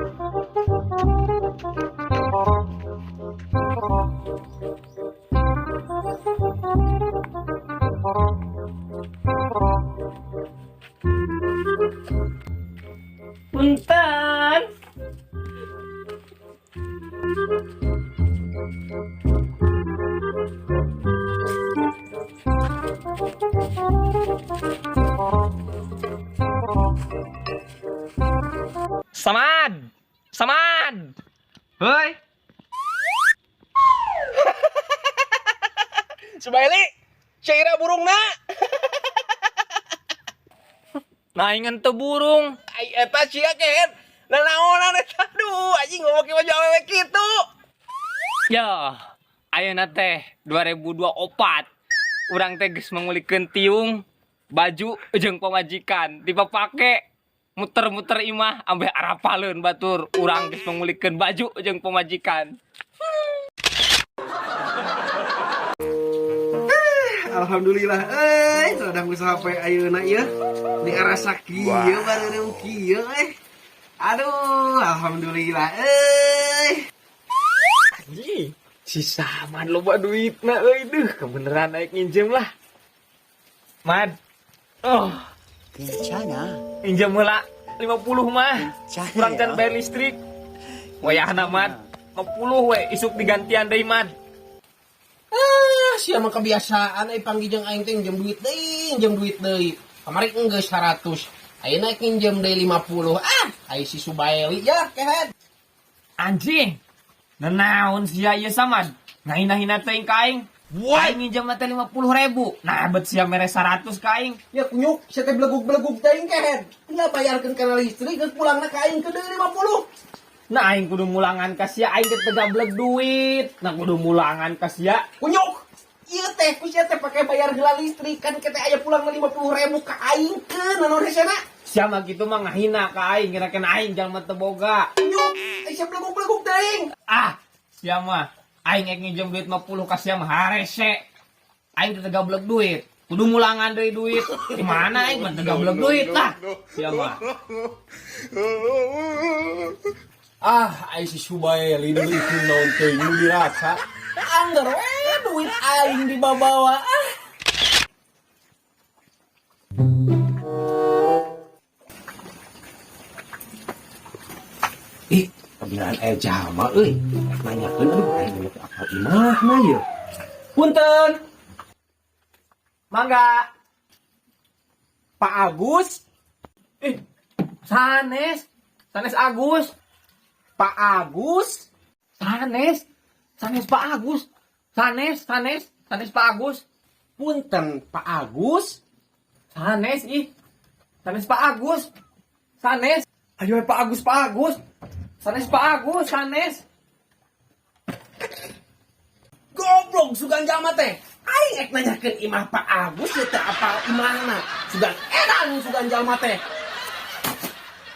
Punten. Samad, Samad. Hoi. Subaili, Syaira burungna. Nah, ingan teu burung. Ai eta sia kehed. Nanaonan eta, aduh anjing ngomong ke baju awewe kitu. Ya, ayeuna teh 2024. Urang teh geus mangulikeun tiung baju jeung pamajikan dipapake muter-muter imah ambeh arapaleun batur. Urang geus mangulikeun baju jeung pamajikan. Alhamdulillah euy, sadang usaha poe ayeuna ieu. Di arasa kieu bareureum kieu eh. Aduh, alhamdulillah euy. Anjing, si Samad loba duitna euy, duh, kebeneran naik nginjem lah. Mad. Oh, Kencana. Injem heula 50 mah. Kencana, Kurang can ya. Bayar listrik. Wayahna Mad, 50 we isuk digantian deui Mad. Ah, sia mah kebiasaan euy panggih jeung aing teh nginjem duit deui, nginjem duit deui. Kamari geus 100. Ayeuna nginjem deui 50. Ah, ai si Subaeli ya kehed. Anjing. Nanaon sia ieu Samad? Ngahina-hina teuing ka aing. Aing nginjem teh 50.000. Nah, bet sia mere 100 ka aing. Ya kunyuk, sia teh belegug-belegug teuing kehed. Tinggal bayarkeun kana listrik geus pulangna ka aing ke deui 50. Nah, aing kudu mulangan ka sia, aing teh teu gablek duit. Nah, kudu mulangan ka sia. Kunyuk. Ieu teh ku sia teh pake bayar heula listrik kan kita aya pulang 50.000 ka aing keun naon hesena. Sia mah kitu mah ngahina ka aing, kira-kira aing jalma teu boga. Kunyuk, ai sia belegug-belegug teuing. Ah, sia mah aing ek nginjem duit 50 ka sia mah harese. Aing teh teu gablek duit. Kudu mulangan deui duit. Di mana aing mah teu gablek duit lah. Sia mah. Ah, ai si Subaeli dulu itu naon teuing nu dirasa. Angger we duit aing dibabawa. Ah. Ih, pemilihan aya jalma euy. Nanyakeun aduh aing nu teu apal imahna ieu. Punten. Mangga. Pak Agus, Ih, sanes. Sanes Agus. Pak Agus, Sanes. Sanes Pak Agus. Sanes, sanes, sanes Pak Agus. Punten Pak Agus. Sanes ih. Sanes Pak Agus. Sanes. Ayo Pak Agus, Pak Agus. Sanes Pak Agus, sanes. Goblok sugan jalma teh. Aing ek nanyakeun imah Pak Agus teu apal imahna. Sugan edan sugan jalma teh.